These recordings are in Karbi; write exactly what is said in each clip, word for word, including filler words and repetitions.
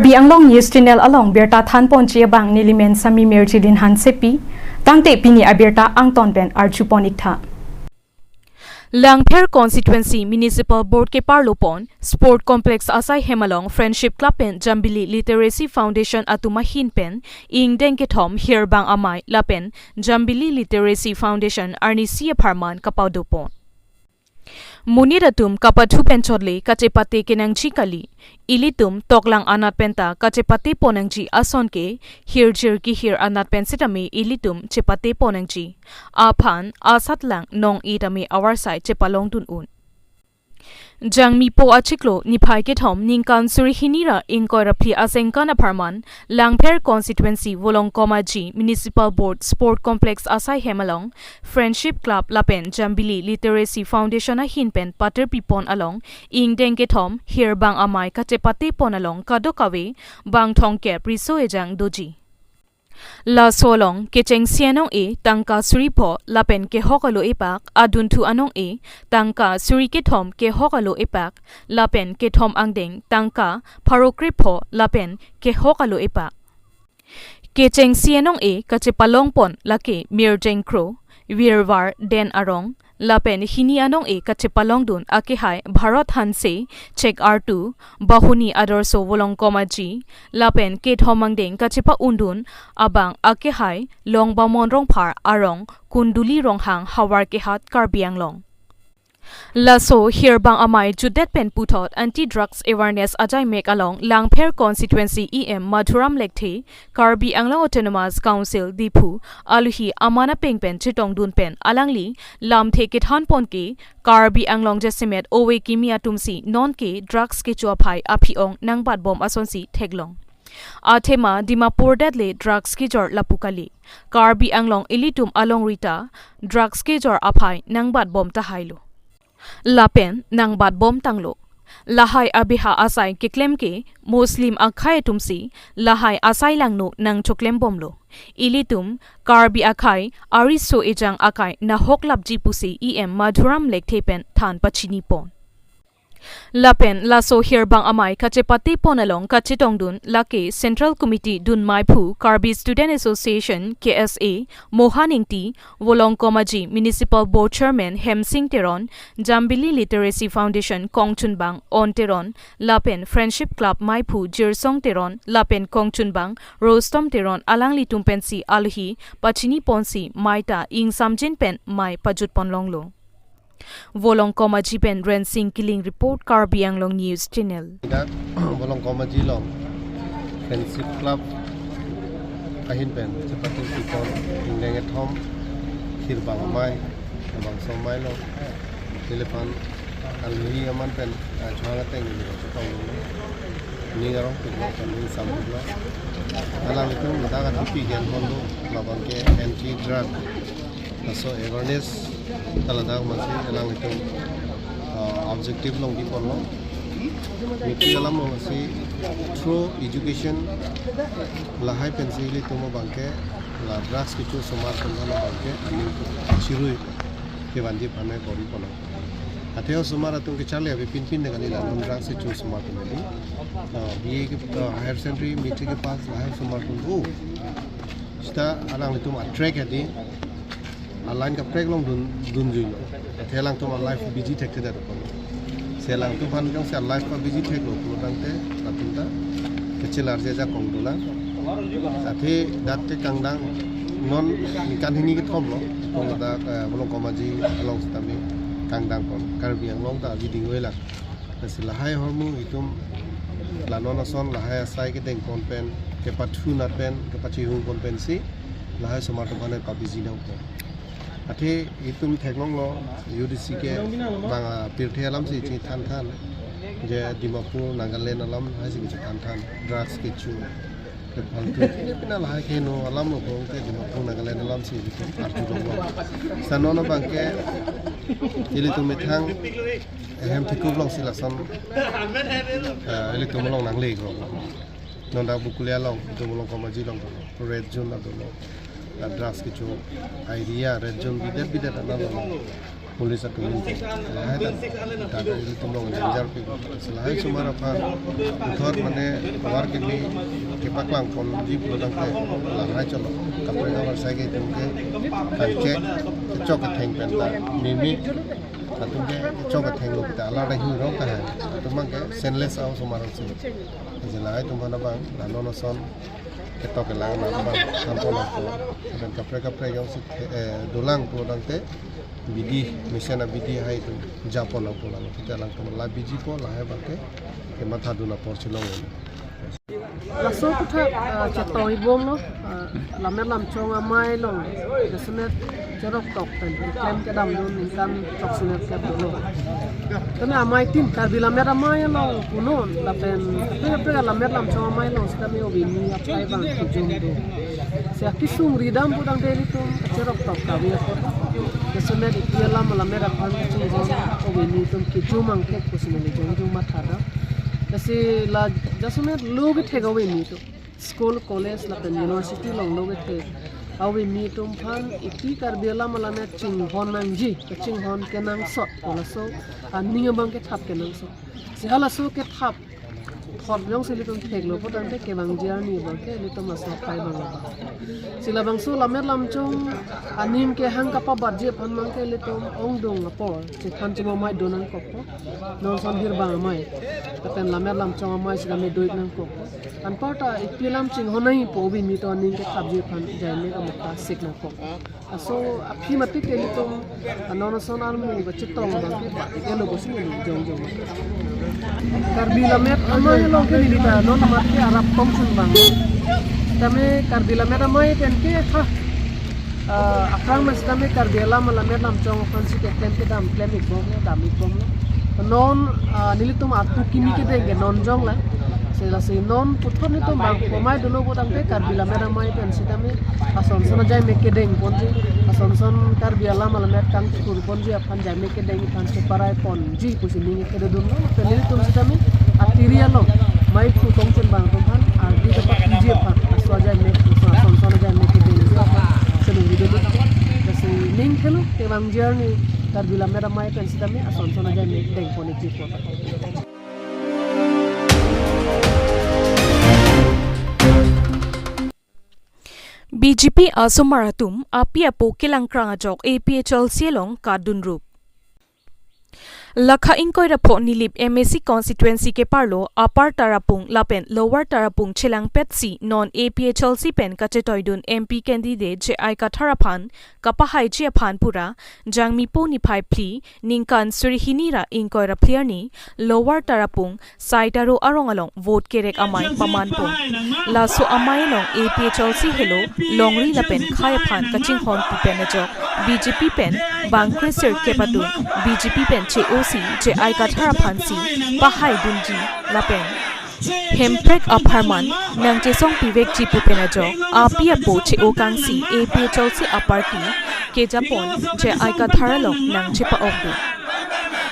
Karbi Anglong News Channel along birta thanponji abang nelimen Sami Mirjilin Hansepi, tangte pini abirta angton pen arjupon iktha. Langpher Constituency Municipal Board keparlopon Sport Complex asai hem along Friendship Club pen Jambili Literacy Foundation atum ahin pen ingdeng kethom Hirbang Amei lapen Jambili Literacy Foundation arnisi apharman kapadopon. Monit atum kapathu pen chotle kachepate kenangji kali. Ilitum toklang anat penta kachepate ponnangji ason ke hirjir kehir anat pen sitame ilitum chepate ponnangji. Aphan asatlang nong-e tame avarsai chepalongdun un. Jangmipo achiklo niphai kethom ningkan suri hini ra ingkoi ra phli asengkan apharman Langpher Constituency Volongkom Aji Municipal Board Sport Complex asai hem along Friendship Club lapen Jambili Literacy Foundation ahin pen paterpipon along ingdeng kethom Hirbang Amei kachepatepon along kadokave bang thomkep riso ejang doji. Laso along kechengsi anong-e tangka suri pho lapen kehok alo epak, adunthu anong-e tangka suri kethom kehok alo epak, lapen kethom angdeng tangka pharo krepho lapen kehok alo epak. Kechengsi anong-e kachepalongpon lake Mirjeng Kro, Virvar Den Arong, lapen hini anong-e kachepalongdun akehai Bharat Hanse, Chek Artu, Bahuni Adarso Volongkom Aji, lapen kethom angdeng kachepa-undun abang akehai Longbamon Rongphar arong Kunduli Ronghang, Howraghat, Karbi Anglong. Laso Hirbang Amei jutdet pen puthot Anti Drugs Awareness ajaimek along Langpher Constituency E M Madhuram Lekthe, Karbi Anglong Autonomous Council Diphu aluhi aman apeng pen chetongdun pen alangli lamthe kethanpon ke Karbi Anglong jasemet ove kimi atumsi nonke drugs kecho aphai aphi-ong nangbatbom asonsi theklong. Athema Dimapur det le drugs kejor lapu kali. Karbi Anglong ilitum alongri ta drugs kejor aphai nangbatbom tahailo. Lapen nangbatbom tanglo. Lahai abeha asai keklem ke Muslim akhei atumsi lahai asai langno nangchoklembomlo. Ilitum Karbi akhei ariso ejang akai nahok lapji pusi E M Madhuram Lekthe pen than pachinipon. Lapen laso Hirbang Amei kachepatepon along kachetongdun lake Central Committee dunmeiphu Karbi Student Association, K S A, Mohan Ingti, Volongkom Aji Municipal Board Chairman Hemsing Teron, Jambili Literacy Foundation kongchunbang On Teron, lapen Friendship Club meiphu Jirsong Teron lapen kongchunbang Rostom Teron alanglitum pensi aluhi pachiniponsi mei ta ingsamjin pen mei pajutponlonglo. Volongkom Aji pen Rensing Killing report, Karbi Anglong News Channel. Dak Volongkom Aji along Friendship Club ahin pen chepatepon ingdeng kethom Hirbang Amei, labangso amei along neli aphan aluhi aman pen, ah, chehang ateng neli chetong, ning arong pik lo, ning sam pik lo. Alanglitum ladak athupi gen kondo, labang ke anti drug laso awareness ta ladak amatsi alanglitum, ah, objective longji ponlo. Meeting alam amatsi through education lahai pensi ilitum abang ke la drugs kecho osomar atum abang ke aning chirui kevanji aphan kori ponlo. Athe osomar atum kecharli ave pinpin dengan ila non drugs kecho osomar atum ave. Ah, B A ke, ah, higher secondary, matric ke pass lahai osomar atum. Oh. Seta alanglitum attract adi, a-line kaprek along dun, dunjuilo. Athe alangtum a-life busy thekthedet apot. Si alangtum aphan jongsi a-life pa busy theklo pulo tangte, latum ta kachelarje ajakong dolang. Athe dak ke kangdang non ningkan hini kethom lo. Kong dak, eh, Volongkom Aji along sitame kangdangpon. Karbi Anglong ta avi dingvoi lang. Lasi lahai ahormu itum la non ason lahai asai kedengpon pen, kepathu nat pen, kepachihungpon pensi lahai osomar atum aphan pa busy nangpo. Athe itum theklonglo U D C ke bang apirthe alamsi chethanthan. Je Dimapur, Nagaland alam lahai si chethanthan. Drugs kecho, kephaltu, pine pine lahai keheno alam lo kong ke Dimapur, Nagaland alamsi itum arjulonglo. Seta non abang ke ilitum methang ahem thikup alongsi lason, eh, ilitum along nangle kro. Non dak Bokolia along, itum Volongkom Aji along, red zone adolo. Dak drugs kecho area red zone bidet bidet anat lo. Police atum, lahai ta, ta ilitum along jangjar pi. Lahai osomar aphan puthot mane tovar kimi kepaklang ponji pulo tangte lahai cholo. Kaprek avarsai ke itum ke tangke kechok ketheng pen ta mimi atum ke kechok ketheng lo ta alar rahi rong kahai. Atum abang ke senseless a-osomar si. Lahai atum aphan abang non ason ketok kelang abang thampon apo. Lapen kaprek kaprek jongsi, eh, dolang pulo tangte bidi, mesen abidi hai atum japon apo lang. Kita alangtum la bijipo, lahai abang ke, kematha dun apor si long. Laso aputhak, ah, chetong-ik bomlo, ah, Lammet Lamchong Amei along, jasemet cheroktok pen keklem kedam dun ningkan choksinat kep dolo. Tame amei tin, Karbi Lammet Amei along punon, lapen kaprek kaprek Lammet Lamchong Amei along sitame ove ni aphai abang kejum do. Si akesung ridam putangte ilitum kacheroktok kave apot. Jasemet ipi alam alammet aphan kachinghon ove ni atum kejum angthek pusi neli jongjong matha dam. Lasi la jasemet lo kethek ove ni atum, school, college lapen university along lo kethek ove ni atum aphan ipi Karbi alam alammet chinghon nangji, kachinghon kenangsot, laso aning abang kethap kenangsot. Si halaso kethap thot jongsi ilitum theklo putangte kevangji arni abang ke ilitum laso aphai abang abang. Si labangso Lammet Lamchong aning kehang kapabatji aphan abang ke ilitum ongdung apor chethan chimomai do nangkokpo. Non ason Hirbang Amei, lapen Lammet Lamchong Amei sitame do-ik nangkokpo. Anparta ipi alam chinghon nangjipo ove ni atum aning kethapji aphan jaimek amuka sik nangkok. Laso aphi matik ke ilitum non ason armu kachetong abang ke ba-ik-etlo pusi neli jongjong. Karbi Lammet Amei along ke neli ta non amat ke arap tongchun abang. Tame Karbi Lammet Amei pen ke ha, ah, aphrang mas tame Karbi alam alammet lamchong aphan si keklem kedam klem-ik bomlo, dam-ik bomlo. Non, ah, nelitum atu kimi kedeng ke non jong la. Si lasi non puthot nelitum bang pomai dolo putangte Karbi Lammet Amei pen sitame ason ason ajaimek kedeng ponji, ason ason Karbi alam alammet kangthur ponji aphan jaimek kedeng aphan cheparai ponji pusi ning kedodunlo. Pen nelitum sitame atiri along mei thu tongchun abang atum aphan ardi kapatiji aphan aso ajaimek, aso ason ason ajaimek kedengji aphan cheningri dolo. Lasi ning thelo kevangji arni Karbi Lammet Amei pen sitame ason ason ajaimek deng pon-ikji apot. B J P asomar atum api apo kelangkrang ajok A P H L C along kadunrup. Lakha ingkoi ra pho Nilip M A C constituency keparlo Upper Tarapung lapen Lower Tarapung chelangpetsi non A P H L C pen kachetoidun M P candidate J I Kathar aphan kapahaiji aphan pura Jangmi po niphai phli ningkan suri hini ra ingkoi ra phli arni Lower Tarapung Saitaro arong along vote kerek amei pamanpon. Laso amei along A P H L C helo longri lapen khei aphan kachinghon pu pen ajok B J P pen bang kresir kepadun B J P pen che-osi J I Kathar aphansi pahaidunji lapen hemprek apharman nangchesong pivekji pu pen ajok api apo che-o kangsi A P H L C aparki kejapon J I Kathar along nangchepa-okdun.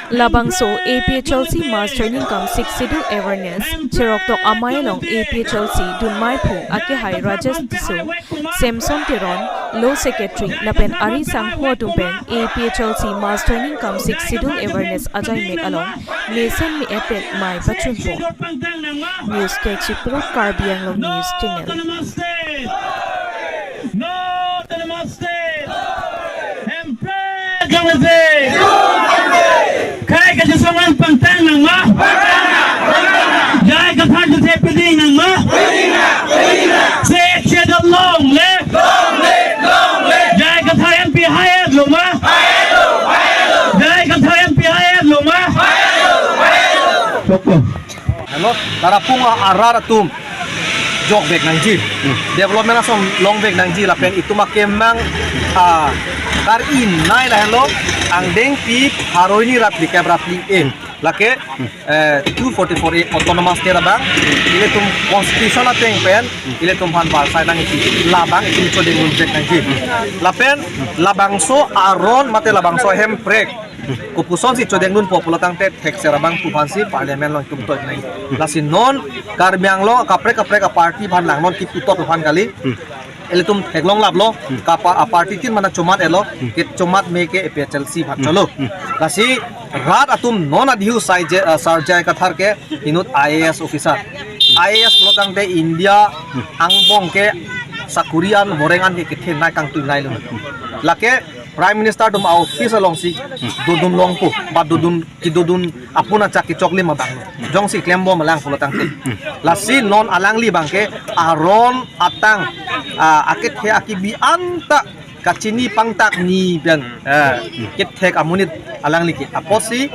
Labangso A P H L C Mass Training cum Sixth Schedule Awareness cheroktok amei along A P H L C dunmei aphu akehai Rajesh Tisso, Samson Teron, Law Secretary lapen ari sangho atum pen A P H L C Mass Training cum Sixth Schedule Awareness ajaimek along mesen me-et pen mei pachunpon. News Desk Report, Karbi Anglong News Channel. Khei kachesong an pangtang nangma? J I Kathar chethe piding nangma? Sixth Schedule long live! J I Kathar M P hai-etlo ma? J I Kathar M P hai-etlo ma? Choklo. Helo, Tarapung arat atum jokvek nangji. Hmm. Development ason longvek nangji lapen itum akemang, ah, kar-i nai lahenlo, angdengpi pharo hini ra phlikep ra phli-en. Lake eh, two forty-four A autonomous state abang, ilitum constitution ateng pen ilitum aphan barsai nangji, labang itum chodengdun vek nangji. Lapen labangso aron mate labangso hemprek kopusonsi chodengdunpo pulotangte thekser abangphu aphansi parliament along itum toi nangji. Lasi non Karbi Anglong kaprek kaprek aparty aphan lang non kiputot aphan kali. Ilitum theklonglaplo, kapa aparty tin mana chomat-etlo, ke chomat me ke A P H L C aphan cholo. Lasi rat atum non adihu sai je, ah, Sir J I Kathar ke inut I A S officer. I A S pulotangte India angbong ke sakuri an, boreng an ke kethenei kangtuinei lo. Lake Prime Minister atum a-office alongsi dodun longpo, ba dodun kedodun apun achak kechoklim abang. Jongsi klembom alang pulotangte. Lasi non alangli abangke aron atang, ah, akethe akibi anta kachini pangtak ni pen, eh, kethek amonit alangli ke. Apotsi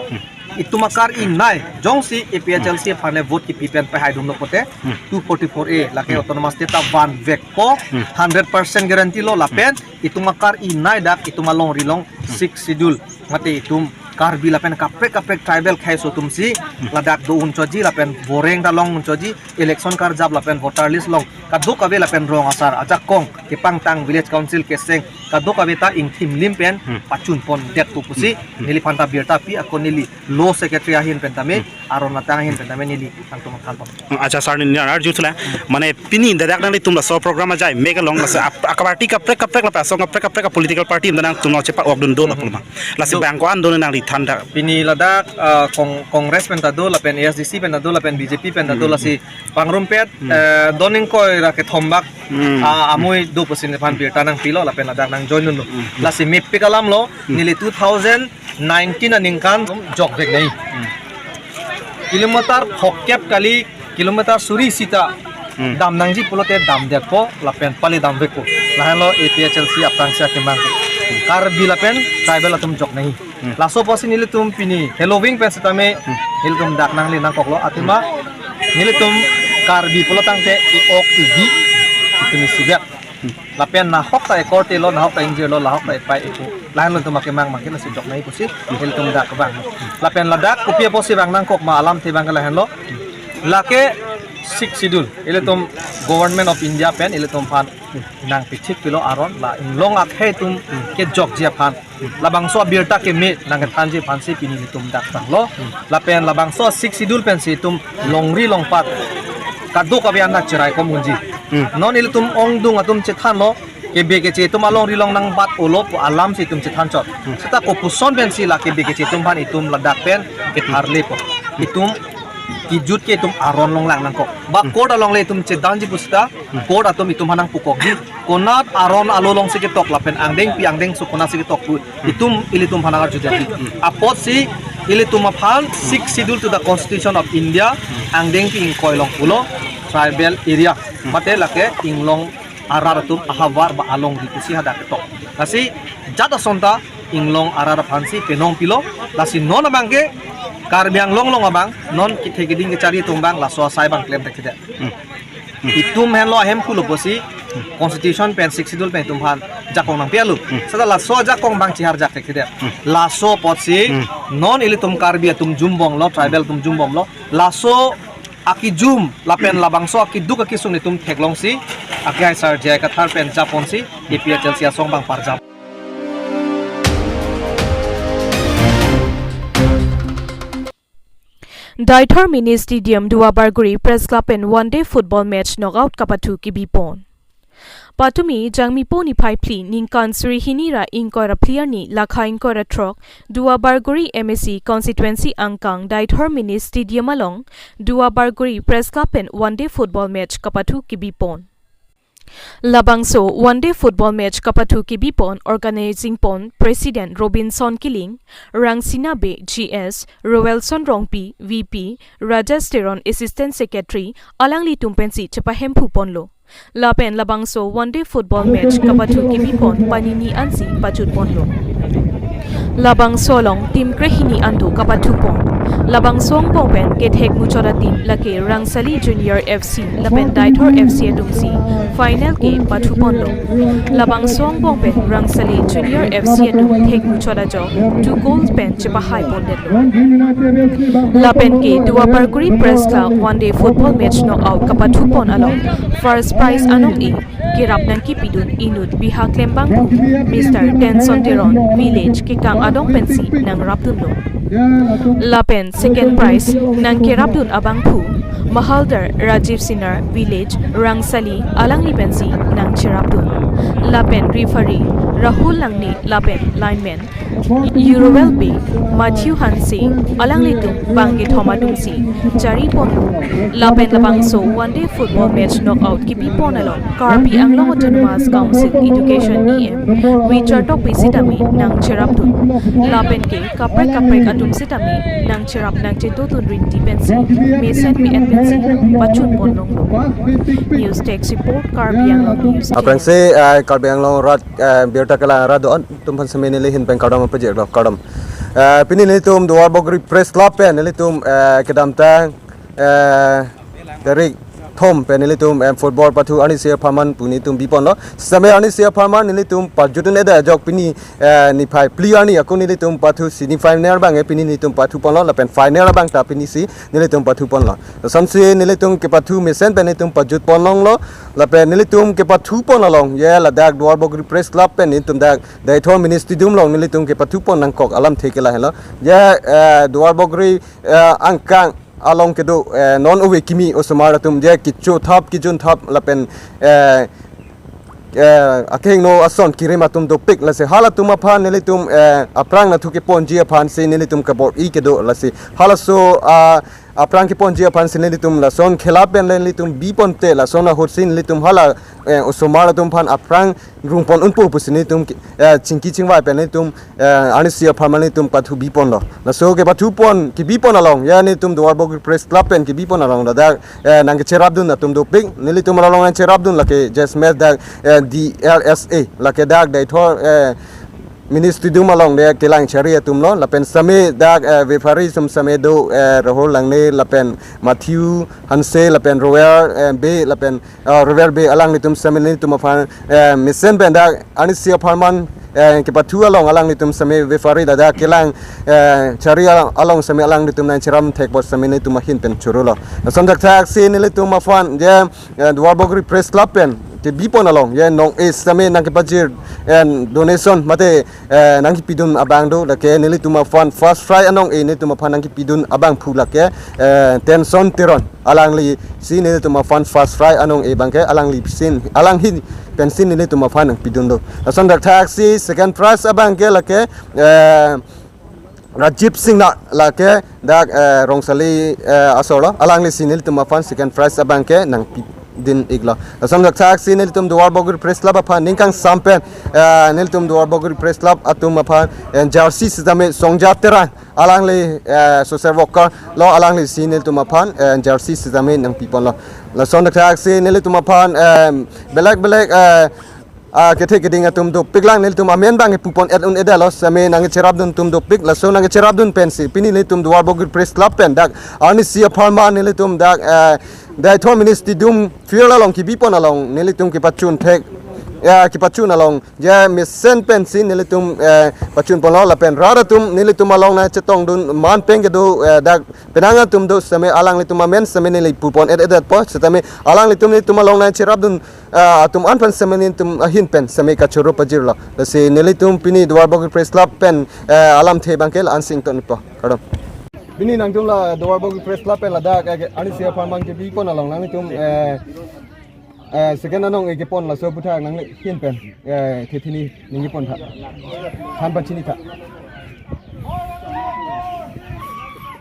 itum akar-inei, jongsi A P H L C aphan le vote kipi pen pehaidunlo pulote, two forty-four A lake autonomous state ta vanvekpo, hundred percent guarantee lo lapen itum akar-inei dak itum alongri along Sixth Schedule mate itum Karbi lapen kaprek kaprek tribal khei aso atumsi ladak do-un chotji lapen boreng ta long-un chotji, election karjap lapen voter list along kadokave lapen rong asar ajakong kepangtang village council keseng kadokave ta ingthimlim pen pachunpondetpo pusi neliphan ta birta pi, ako neli law secretary ahin pen tame, aron atang ahin pen tame neli tangtum khalpo. Acha sir, neli arju thula. Mane pini dadak nanglitum laso program ajai mek along laso ap-, aparty kaprek kaprek lapen asong kaprek kaprek political party nangtum nang chepa-okdun do lapu ma. Lasi bang ko-an do nangli than dak. Pini ladak, ah, Cong-, Congress pen ta do lapen A S D C pen ta do lapen B J P pen ta do, lasi pangrumpet, eh, don ingkoi ra kethom bak, ah, amui do pusi nephan birta nangpilo lapen ladak nang join dunlo. Lasi mepik alam lo, neli two thousand nineteen aningkan jokvek nangji. Kilometer phokep kali, kilometer suri sita dam nangji pulote damdetpo lapen pale damvekpo. Lahenlo A P H L C aphrangsi akemang ke. Karbi lapen tribal atum jok nangji. Laso apotsi nelitum pini heloving pen setame nelitum dak nangle nangkoklo, athema nelitum Karbi pulotangte i-ok igi itum isibek. Lapen nahok ta ekorte lo, nahok ta ingjir lo, nahok ta epei epo. Lahenlo itum akemang mangkin lasi jok nangji pusi nelitum dak kevang. Lapen ladak kopi apotsi vang nangkok ma alamthe abang ke lahenlo. Lake Sixth Schedule, ilitum Government of India pen ilitum aphan nangpithikpilo aron, la inglong akhei atum kejokji aphan, labangso abirta keme nangkethanji aphansi pini nelitum dak vanglo. Lapen labangso Sixth Schedule pensi itum longri longpat kadokave an cherai kom unji. Non ilitum ongdung atum chethanlo, kebe keche atum alongri along nangbat-olo pu alamsi itum chethan chot. Seta kopuson pensi la kebe keche atum aphan itum ladak pen ketharlepo. Itum kejut ke itum aron along lang nangkok. Ba court along le itum chedanji pu seta, court atum itum aphan nangpukokji. Konat aron alo alongsi ketok lapen angdengpi angdengso konatsi ketok pu itum ilitum aphan nangarjudetji. Apotsi ilitum aphan Sixth Schedule to the Constitution of India, angdengpi ingkoi along pulo tribal area. Mate lake inglong arat atum ahavar ba alongri pusi hadak ketok. Lasi jat ason ta inglong arat aphansi penong pilo. Lasi non abangke Karbi Anglong along abang non kethe keding kechari atum abang laso asai abang klemthekthedet. Itum henlo ahemphu lo pusi Constitution pen Sixth Schedule pen itum aphan jakong nangpi-etlo. Seta laso jakong abang chiharjak thekthedet. Laso apotsi non ilitum Karbi atum jumbomlo, tribal atum jumbomlo. Laso akejum lapen labangso akeduk akesung itum theklongsi, akehai Sir J I Kathar pen japonsi A P H L C asong abang parjap. Deithor Mini Stadium Duar Bagori Press Club pen one day football match knockout kapathu kebipon. Patumi Jangmipo niphai phli ningkan suri hini ra ingkoi ra phli arni lakha ingkoi ra throk Duar Bagori M A C constituency angkang Deithor Mini Stadium along Duar Bagori Press Club pen one day football match kapathu kebipon. Labangso one day football match kapathu kebipon organizing pon President Robinson Killing, Rangsina Bey G S, Roelson Rongpi V P, Rajesh Teron Assistant Secretary, alanglitum pensi chepahemphu ponlo. Lapen labangso one day football match kapathu kebipon panini ansi pachut ponlo. Labangso along team krehini an do kapathu pon. Labangso angbong pen kethek muchot a-team lake Rangsali Junior F C lapen Deithor F C atumsi final ke pathuponlo. Labangso angbong pen Rangsali Junior F C atum thek muchot ajok two goals pen chepahai pondetlo. Lapen ke Duar Bagori Press Club one day football match knockout kapathupon along first prize anong-e kerap nangkipidun inut Biha Klembangphu, Mister Tenson Teron, village Kekang adong pensi nangrapdunlo. Lapen second prize nangkerapdun abangphu, Mahaldar Rajiv Sinar, village Rangsali, alangli pensi nangcherapdun. Lapen referee Rahul Langne lapen lineman Uruel Bey, Matthew Hanse, alanglitum bangkethom atumsi jari ponlo. Lapen labangso one day football match knockout kipipon along Karbi Anglong Autonomous Council Education E M V Chartok Bey sitame nangcherapdun. Lapen ke kaprek kaprek atum sitame nangcherap nangchetodun rinti pensi mesen me-et pensi pachunpon longlo. News Desk Report, Karbi Anglong News. Aphrangsi, eh, Karbi Anglong rat, eh, birta kelang arat do-an atum aphan sitame neli ahin pen kardom pajirlo, kardom. Eh, pini nelitum Duar Bagori Press Club pen nelitum, eh, kedamtang, eh, tarik thom pen nelitum, eh, football pathu arnisi apharman pu nelitum biponlo. Sitame arnisi apharman nelitum pajutun-edet ajok pini, eh, niphai phli arni ako nelitum pathu semi final abang, eh, pini nelitum pathuponlo lapen final abang ta pinisi nelitum pathuponlo. Lasonsi nelitum kepathu mesen pen nelitum pajutpon longlo. Lapen nelitum kepathupon along, je ladak Duar Bagori Press Club pen nelitum dak Deithor Mini Stadium along nelitum kepathupon nangkok alamthe ke lahelo. Je, eh, Duar Bagori, eh, angkang along kedo, eh, non ove kimi osomar atum je kechothap kejunthap lapen, eh, eh, akehingno ason kirim atum dopik, lasi halatum aphan nelitum, eh, aphrang nathu keponji aphansi nelitum kabor-i kedo, lasi halaso, ah, aphrang keponji aphansi nelitum lason khela pen nelitum biponte lason ahutsi nelitum hala, eh, osomar atum aphan aphrang rungpon unpo pusi nelitum ke, eh, chingki chingvai pen nelitum, eh, arnisi apharman nelitum pathu biponlo. Laso kepathupon kebipon along, je nelitum Duar Bagori Press Club pen kebipon along ladak, eh, nangkecherapdun atum dopik, nelitum along nangcherapdun lake Jesmes dak, eh, D L S A, lake dak Deithor, eh, Mini Stadium along de kelang chari atumlo, lapen sitame dak, eh, referee atum sitame do, eh, Rahul Langne lapen Matthew Hanse lapen Rower, eh, Bey lapen, eh, Rower Bey, alanglitum sitame nelitum aphan, eh, mesen pen dak arnisi apharman, eh, kepathu along alanglitum sitame referee ladak kelang, eh, chari along, along sitame alanglitum nangcherap thek apot sitame nelitum ahin pen chorolo. Lason thakthaksi nelitum aphan je, eh, Duar Bagori Press Club pen kebipon along je nong-e sitame nangkepajir, eh, donation mate, eh, nangkepidun abang do, lake nelitum aphan first prize anong-e nelitum aphan nangkepidun abangphu lake, eh, Tenson Teron, alanglisi nelitum aphan first prize anong-e abangke alanglisi, alangli pensi nelitum aphan nangpidunlo. Lason thakthaksi second prize abangke lake, eh, Rajiv Singnar, lake dak, eh, Rangsali, eh, asorlo, alanglisi nelitum aphan second prize abangke nangpidun-iklo. Lason thakthaksi nelitum Duar Bagori Press Club aphan ning kangsam pen, eh, nelitum Duar Bagori Press Club atum aphan, eh, jersey sitame Songja Terang, alangli, eh, social worker lo, alanglisi nelitum aphan, eh, jersey sitame nangpiponlo. Lason thakthaksi nelitum aphan, eh, belek belek, eh, ah, kethe keding atum dopiklang, nelitum amen abang pupon-et un-edetlo, sitame nangcherapdun atum dopik, laso nangcherapdun pensi pini nelitum Duar Bagori Press Club pen dak arnisi apharman nelitum dak, eh, Deithor Mini Stadium field along kebipon along nelitum kepachun thek, ya, kepachun along je mesen pensi nelitum, eh, pachunponlo, lapen rat atum nelitum along nangchetongdun man pen kedo, eh, dak penang atum do sitame alanglitum amen sitame neli pupon-et-edetpo, sitame alanglitum nelitum along nangcherapdun, ah, atum an aphan sitame nelitum ahin pen sitame kachoro pajirlo. Lasi nelitum pini Duar Bagori Press Club pen, eh, alamthe abangke la-ansi ingtonpo. Kardom. Pini nangtum la Duar Bagori Press Club pen ladak, eh, arnisi apharman kebipon along nangtum, eh, eh, second anong-e kepon, laso aputhak nangli ahin pen, eh, thethini ningjepontha. Than pachini tha.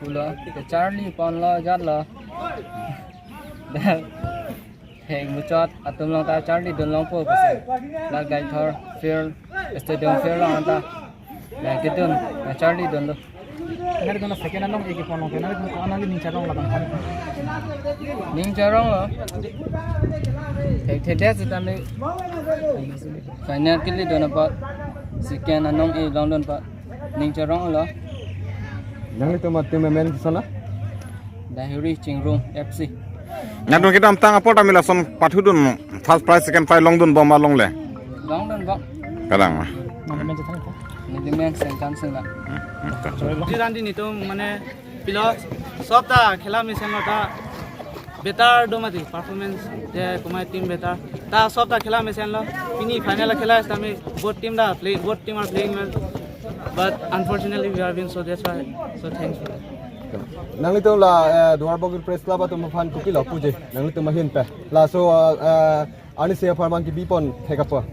Pulo, kacharli ponlo, jatlo. Thek muchot atum along ta charlidun longpo pusi. Dak Deithor field, stadium field along ta nangkedun, nangcharlidunlo. Nangli dona second anong-e kepon along, nangli dona ko-an nangli ning charong labang kan? Ning charonglo. Thekthedet sitame final kelidun apot, second anong-e longdun apot ning charonglo. Nanglitum ateam amen kosonlo? Dahuri Chingrung F C. Nangtum kedamtang apor ta mila son pathudun, first prize, second prize longdun bom ma longle? Longdun bom. Kadang ma? Nelimen sengkan sengkan. Juran di netum mane pilo, sobta khela mesenlo ta better do mati, performance de kumai team better. Ta sobta khela mesenlo, pini final khela sitame both team ta play, both team are playing well. But unfortunately we are win, so that's why. So thanks for that. Nanglitum la, eh, Duarbagori Press Club atum aphan kopilo puji, nanglitum ahin pen. Laso, eh, arnisi apharman kebipon thek apot.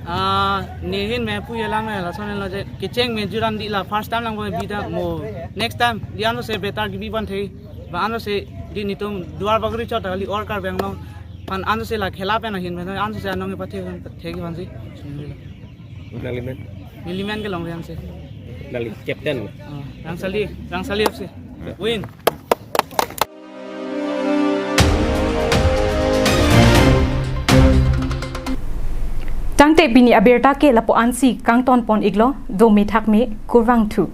Ah, nehin me puji lang me lason lo je kecheng me juran di la first time lang bo bida mo. Next time di anose better kebipon thek. Ba anose di netum Duarbagori chot kali or Karbi Anglong aphan anose la khela pen ahin pen anose anong ipathe thek iphan si. Nangli men? Nelimen kelong rian si. Nangli captain? Oh, Rangsali, Rangsali F C. Win. Tangte pini abirta ke lapu-an si kangton pon iklo, dome thakme, kurvangthu.